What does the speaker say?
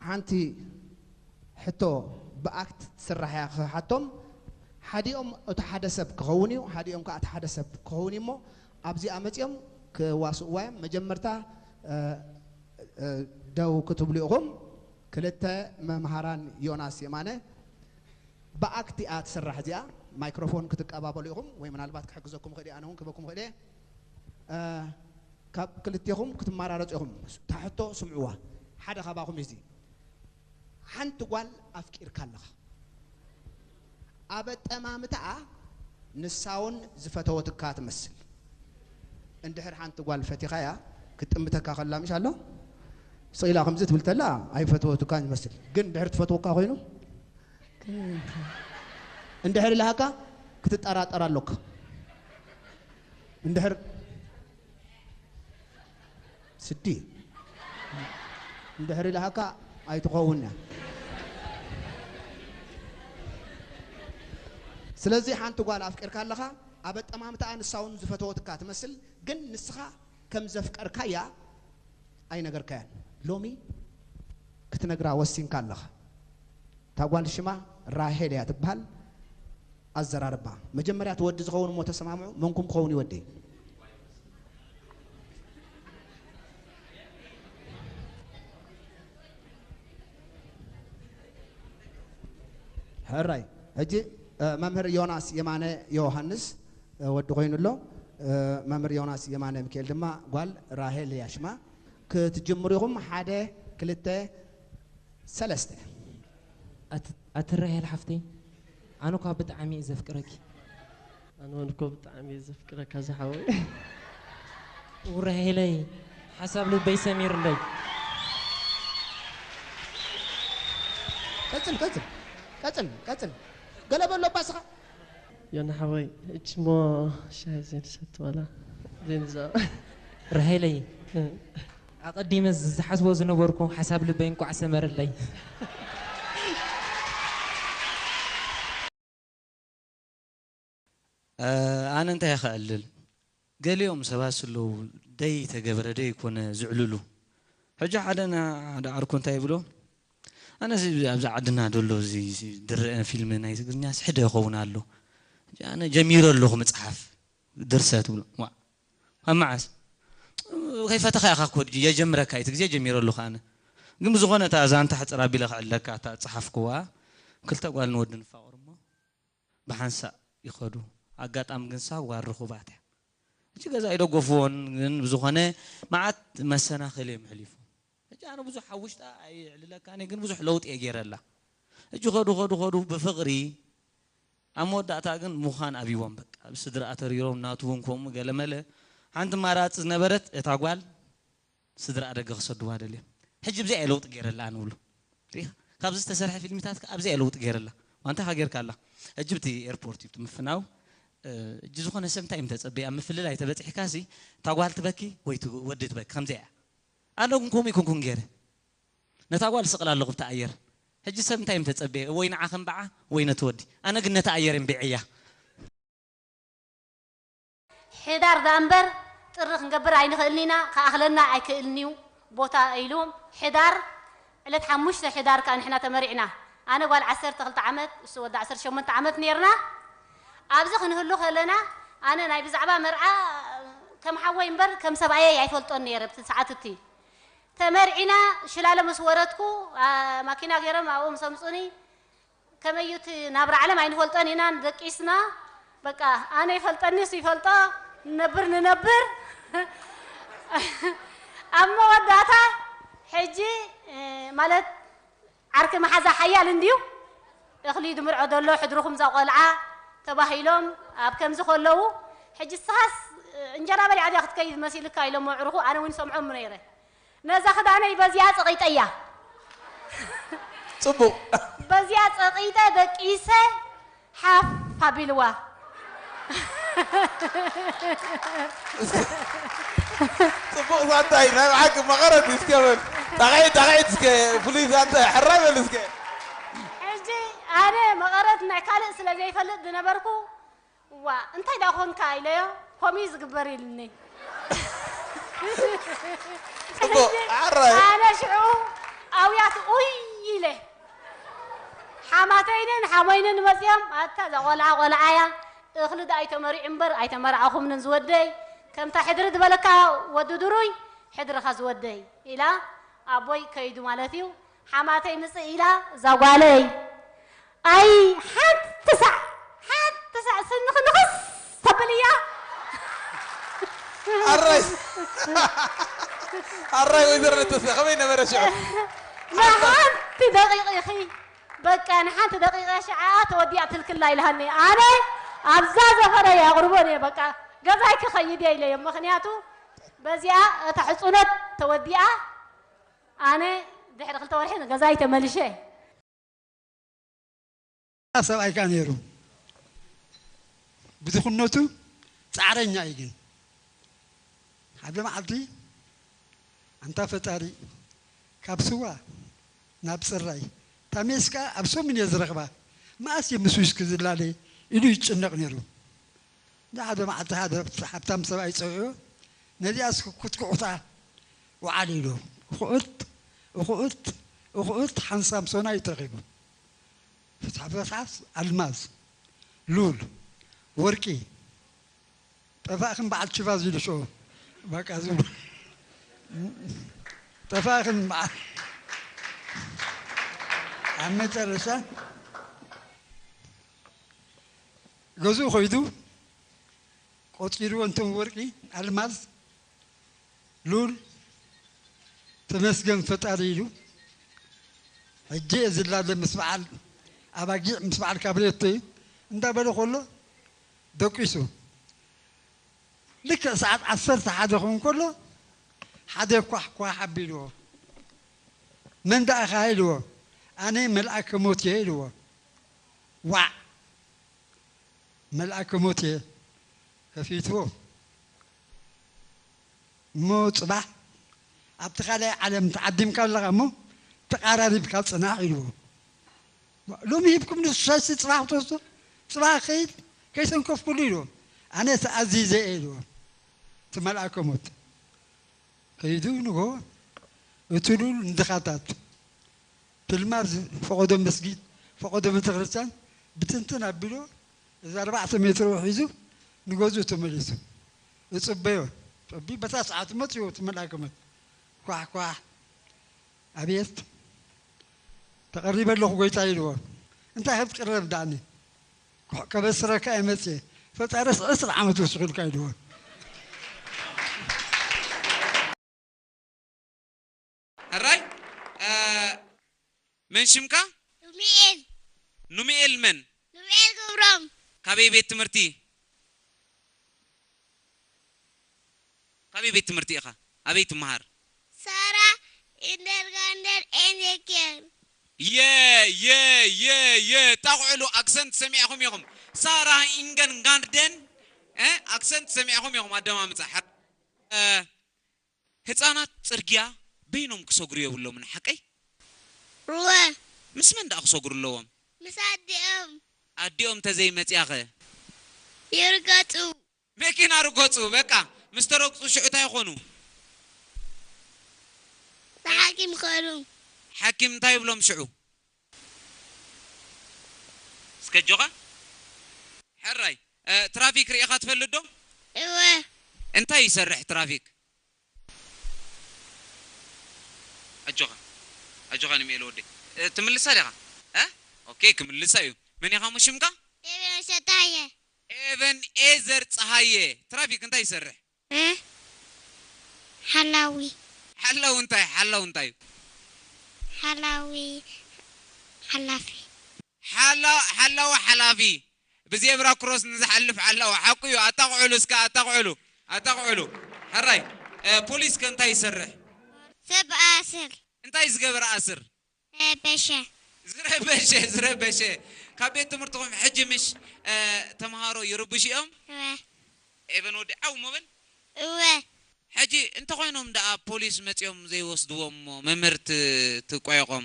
ሓንቲ ሕቶ ብኣክት ትስራሕ እያ ክሓቶም። ሓዲኦም እቲ ሓደ ሰብ ክኸውን እዩ፣ ሓዲኦም ከዓ እቲ ሓደ ሰብ ክኸውን እዩ። እሞ ኣብዚኣ መፂኦም ክዋስእዋ እዮም። መጀመርታ እ፣ እ፣ ደው ክትብሉ ኢኹም። ክልተ መምሃራን ዮናስ የማነ፣ ብኣክት እያ ትስራሕ እዚኣ። ማይክሮፎን ክትቀባበሉ ኢኹም ወይ ምናልባት ክሕግዘኩም ክእል እየ፣ ኣነ እውን ክበኩም ክእል እየ። እ፣ ካብ ክልቴኹም ክትመራረፁ ኢኹም። እታ ሕቶ ስምዕዋ። ሓደ ካባኹም እዩ እዚ። ሓንቲ ጓል ኣፍቂርካ ኣለኻ። ኣብ ኣጠማምታኣ ንሳ እውን ዝፈተወትካ ትመስል። እንድሕር ሓንቲ ጓል ፈቲኻያ ክትጥምተካ ከላ ምሽ ኣሎ? ስቕ ኢላ ከምዚ ትብል ተላ ኣይፈተወትካን ዝመስል። ግን እንድሕር ትፈትወካ ኮይኑ? እንድሕር ኢላሃካ ክትጠራጠር ኣሎካ። እንድሕር ስዲ እንድሕር ኢላሃካ ኣይትኸውን እያ። ስለዚ ሓንቲ ጓል ኣፍቂርካ ኣለኻ፣ ኣብ ኣጠማምታኣ ንሳ እውን ዝፈተወትካ ትመስል፣ ግን ንስኻ ከም ዘፍቀርካያ ኣይነገርካያን። ሎሚ ክትነግራ ወሲንካ ኣለኻ። እታ ጓል ሽማ ራሄል እያ ትበሃል። ኣዘራርባ መጀመርያ እቲ ወዲ ዝኸውን እሞ ተሰማምዑ። መንኩም ክኸውን እዩ ወዲ? ሕራይ። ሕጂ እ፣ መምህር ዮናስ የማነ ዮሃንስ እ፣ ወዲ ኮይኑ ኣሎ። እ፣ መምህር ዮናስ የማነ ሚካኤል ድማ ጓል ራሄል እያ ሽማ። ክትጅምሩ ኢኹም። ሓደ፣ ክልተ፣ ሰለስተ። ኣት-፣ ኣቲ ራሄል ሓፍተይ፣ ኣነ እኳ ብጣዕሚ እየ ዘፍቅረኪ። ኣነ እውን እኮ ብጣዕሚ እየ ዘፍቅረካ ዝሓወይ። ራሄለይ፣ ሓሳብ ልበይ ሰሚርለይ። ቀጽል፣ ቀጽል፣ ቀጽል፣ ቀጽል። ገለ በሎ ባስኻ። ዮና ሓወይ፣ እች ሞ ሻሂ ዘይንሰቲ ዋላ ዘይንዛረብ። ራሄለይ፣ እ። ኣቐዲመ ዝሓስቦ ዝነበርኩ ሓሳብ ልበይ እንኳዕ ሰመረለይ። እ፣ ኣነ እንታይ ክዕልል? ገሊኦም ሰባት ኣለዉ፣ ደይ ተገብረ ደይ ኮነ ዝዕልሉ። ሕጂ ሓደ ና-፣ ሓደ ዓርኩ እንታይ ይብሎ? ኣነስ ኣብዚ ዓድና ደሎ እዚ፣ እዚ ድርአ ፊልም ናይ ትግርኛስ ሕደ ይኸውን ኣሎ። ሕጂ ኣነ ጀሚረ ኣለኹ ምጽሓፍ፣ ድርሰት ብሎ። ዋእ፣ ካብ መዓስ? ከይፈተኻ ኢኻ እኮ የጀምረካ፣ እቲ ግዜ ጀሚረ ኣለኹ ኣነ። ግን ብዝኾነ እታ ዛንታ ሕጽር ኣቢለ ክዕለካ፣ እታ ዝጸሓፍክዋ፣ ክልተ ጓልን ወድን ይፋቐሩ እሞ፣ ብሓንሳእ ይኸዱ። ኣጋጣሚ ግን ሳዋ ርኹባት እያ። ሕጂ ገዛ ኣይደገፍዎን፣ ግን ብዝኾነ መዓት መሰናኽል እዮም ኣሕሊፎም። ሕጂ ኣነ ብዙሕ ኣብ ውሽጣ ኣየዕልለካን እየ፣ ግን ብዙሕ ለውጢ እየ ገይረላ። ሕጂ ኸዱ፣ ኸዱ፣ ኸዱ ብፍቕሪ፣ ኣብ መወዳእታ ግን ምዃን ኣብይዎም፣ በቃ፣ ኣብ ስድራኣ ተሪሮም፣ ናቱ እውን ከምኡ ገለመለ። ሓንቲ ኣማራጺ ዝነበረት እታ ጓል ስድራኣ ደገ ክሰድዋ ደልዮም። ሕጂ ብዚኣ እየ ለውጢ ገይረላ ኣነ ብሉ። ሪኢኻ? ካብዚ ዝተሰርሐ ፊልሚታት ከኣ ኣብዚኣ እየ ለውጢ ገይረላ። ዋንታ ኢኻ ጌርካ ኣላ። ሕጂ ብቲ ኤርፖርት እዩ እቲ ምፍናው። እ፣ ሕጂ ዝኾነ ሰብ እንታይ እዩ ተጸበየ? ኣብ ምፍልላይ ተበጺሕካሲ፣ እታ ጓል ትበኪ ወይ እቲ ወዲ ትበኪ፣ ከምዚኣ እያ። ኣነ ግን ከምኡ ኣይኮንኩን ገይረ። ነታ ጓል ስቕላ ኣለኹ ብቲ ኣየር። ሕጂ ሰብ እንታይ እዩ ተጸበየ? ወይ ንዓ ከንብዓ ወይ ነቲ ወዲ። ኣነ ግን ነቲ ኣየር እምቢዐያ። ሕዳር ደኣ እምበር ጥሪ ክንገብር ኣይንኽእልን ኢና፣ ክኣኽለና ኣይክእልን እዩ ቦታ ኢሉ። ሕዳር፣ ዕለት ሓሙሽተ ሕዳር ከኣ ንሕና ተመሪዕና። ኣነ ጓል ዓሰርተ ክልተ ዓመት፣ እሱ ወዲ ዓሰርተ ሸሞንተ ዓመት ኔርና። ኣብዚ ክንህሉ ከለና፣ ኣነ ናይ ብዛዕባ መርዓ ከም ሓወይ እምበር ከም ሰብኣየይ ኣይፈልጦን ነይረ፣ ብቲ ሰዓት እቲ። ተመርዒና፣ ሽላለ ምስ ወረድኩ፣ ኣ፣ ማኪና ገይሮም ኣብኡ ምስ ኣምጹኒ፣ ከመይ እዩ እቲ ናብራ ዓለም ኣይንፈልጦን ኢና፣ ደቂስና፣ በቃ፣ ኣነ ይፈልጠኒ፣ እሱ ይፈልጦ፣ ንነብር፣ ንነብር። ኣብ መወዳእታ፣ ሕጂ፣ እ፣ ማለት፣ ዓርኪ መሓዛ ሓያል እንድዩ፣ እኽሊ ድምርዖ ደሎ፣ ሕድርኹም እዛ ቆልዓ፣ ተባሂሎም፣ ኣብ ከምዚ ከለዉ፣ ሕጂ፣ ንስኻስ፣ እንጀራ በሊዓ ድያ ክትከይድ መሲልካ፣ ኢሎም ኣዕሩኹ፣ ኣነ እውን ይሰምዖም ነይረ። ነዛ ክዳነይ በዚኣ ጸቒጠያ። ጽቡቕ። በዚኣ ጸቒጠ ደቂሰ ሓፍ ኣቢልዋ። ጽቡቕ ዛንታ እዩ። ናይ ብሓቂ መቐረት እዩ። እስከ በል። ጣቕዒት፣ ጣቕዒት እስከ ፍሉይ ዛንታ እዩ። ሕራይ በል እስከ። ሕጂ ኣነ መቐረት ናይ ካልእ ስለ ዘይፈልጥ ዝነበርኩ፣ ዋ፣ እንታይ ደኣ ኾንካ ኢለዮ፣ ከምኡ እዩ ዝግበር ኢሉኒ። ጽቡቕ፣ ሕጂ ኣራይ። ኣነ ሽዑ ኣውያት ኡይ ኣተይንን ሓሞይንን መፅዮም፣ ኣታ እዛ ቆልዓ ቆልዓ እያ፣ እኽሊ ዶ ኣይተመሪዑ እምበር ኣይተመርዓኹምንን ዝወደይ፣ ከምታ ሕድሪ ዝበለካ ወዲ ድሩይ ሕድርኻ ዝወደይ ኢላ፣ ኣቦይ ከይዱ ማለት እዩ። ሓማተይ ምፅእ ኢላ እዛ ጓለይ፣ ኣይ ሓንቲ ሳዕ ሓንቲ ሳዕ ስንኽንኽስ ተብል እያ። ኣራይ ኣራይ ወይዘሮ ለተሰ ከመይ ነበረ ሽዑ? ንሓንቲ ደቂቕ ኢኺ በቃ ንሓንቲ ደቂቕ እያ ሽዓ ተወዲኣ ትልክላ ኢልሃኒ። ኣነ ኣብዛ ዘፈረ የቕርቦን እየ በቃ ገዛይ ክኸይድ እየ ኢለዮም። ምኽንያቱ በዚኣ እታ ሕፁነት ተወዲኣ ኣነ ድሕሪ ክልተ ወርሒ ንገዛይ ተመልሸ። ሰብኣይ ከኣ ነይሩ። ብድኽነቱ ጻዕረኛ እዩ ግን ሓደ መዓልቲ ኣንታ ፈጣሪ ካብ ስዋ ናብ ጽራይ ታሜስካ ኣብ ሰሙን እየ ዝረኽባ መኣስ እየ ምስ ዊስኪ ዝላለ ኢሉ ይጭነቕ ነይሩ። ንሓደ መዓልቲ ሓደ ሃብታም ሰብኣይ ጸውዑ ነዚኣስ ክትኩዕታ ወዓል ኢሉ እኹእት እኹእት እኹእት ሓንሳም ሶናይ ተረኺቡ። ፍትሓ ፍትሓስ ኣልማዝ ሉል ወርቂ ጠፋእኽን በዓል ችቫዝ ኢሉ ሸው በቃ ዝብሉ ጠፋእኽን በዓል ኣብ መጨረሻ ገዝኡ ኸይዱ ቆፂርዎ እንቶም ወርቂ ኣልማዝ ሉል ተመስገን ፈጣሪ ኢሉ ሕጂ እየ ዝላለ ምስ በዓል ኣባጊዕ ምስ በዓል ካብሬቶ እዩ እንዳበለ ከሎ ደቂሱ ልክዕ ሰዓት ዓሰርተ ሓደ ክኸውን ከሎ ሓደ ኳሕ ኳሕ ኣቢልዎ መን ደኣ ኢኻ ኢልዎ ኣነ መልኣከ ሞት እየ ኢልዎ ዋዕ መልኣከ ሞት እየ ከፊትዎ እሞ ፅባሕ ኣብቲ ካልኣይ ዓለም ተዓዲምካ ኣለኻ እሞ ተቓራሪብካ ፅናሕ ኢልዎ ሎሚ ሂብኩም ንሱ ሻሽቲ ፅባሕ ክትወስዶ ፅባሕ ክኸይድ ከይሰንከፍኩሉ ኢልዎ ኣነ ተኣዚዘ እየ ኢልዎ እቲ መልኣከ ሞት ከይዱ ንጎ እቲ ሉል ንድኻታት ትልማር ፈቐዶ መስጊድ ፈቐዶ ቤተክርስትያን ብትንትን ኣቢሎ እዚ ኣርባዕተ ሜትሮ ሒዙ ንገዝኡ ተመሊሱ እፅበዮ ቢ በታ ሰዓት መፅዎ እቲ መልኣከ ሞት ኳሕ ኳሕ ኣቤት ተቐሪበ ኣለኹ ጎይታ ኢልዎ እንታይ ክትቅረብ ዳኣኒ ከበስረካ እየ መፅየ ፈጣሪስ ዕስራ ዓመት ወሲኹልካ ኢልዎ ሕራይ መን ሽምካ? ኑሚኤል ኑሚኤል መን? ኑሚኤል ክብሮም ካበይ ቤት ትምህርቲ? ካበይ ቤት ትምህርቲ ኢኻ? ኣበይ ትመሃር? ሳራ ኢንደርጋንደር ኤንኬር የ የ የ የ ጣቑዕሉ ኣክሰንት ሰሚዕኹም ኢኹም ሳራ ኢንገን ጋንደን ኣክሰንት ሰሚዕኹም ኢኹም ኣደማምፃ ሕር ህፃናት ፅርግያ በይኖም ክሰግሩ የብሎምን ሓቀይ? እወ ምስ መን ደኣ ክሰግሩ ኣለዎም? ምስ ኣዲኦም ኣዲኦም ተዘይመፅያ ኸ? ይርገፁ መኪና ርገፁ በቃ ምስ ተረግፁ ሽዑ እንታይ ይኾኑ? ንሓኪም ይኸዱ ሓኪም እንታይ ይብሎም ሽዑ? እስከ ኣጆኻ ሕራይ ትራፊክ ርኢኻ ትፈልጥ ዶ? እወ እንታይ ይሰርሕ ትራፊክ? ኣጆኻ ኣጆኻ ንሚኤል ወደይ ትምልሳ ዲኻ? ኦኬ ክምልሳ እዩ። መን ኢኻ ሞ ሽምካ? ኤቤል ሸታየ ኤቨን ኤዘር ፀሃየ ትራፊክ እንታይ ይሰርሕ? ሓላዊ ሓላው እንታይ ሓላው እንታይ እዩ? ሓላዊ ሓላፊ ሓላው ሓላፊ ብዜብራ ክሮስ ንዝሓልፍ ሓላው ሓቁ እዩ። ኣጣቕዕሉ እስከ ኣጣቕዕሉ ኣጣቕዕሉ። ሕራይ ፖሊስ ከ እንታይ ይሰርሕ? ሰብ ኣስር እንታይ ዝገበረ ኣስር? ረበሸ ዝረበሸ ዝረበሸ ካብ ቤት ትምህርትኹም ሕጂ ምሽ ተምሃሮ ይርብሹ እዮም? እወ ኤቨን ወዲ ዓው ሞበል እወ ሕጂ እንተኾይኖም ደኣ ፖሊስ መፂኦም ዘይወስድዎም እሞ መምህር ትቆየቖም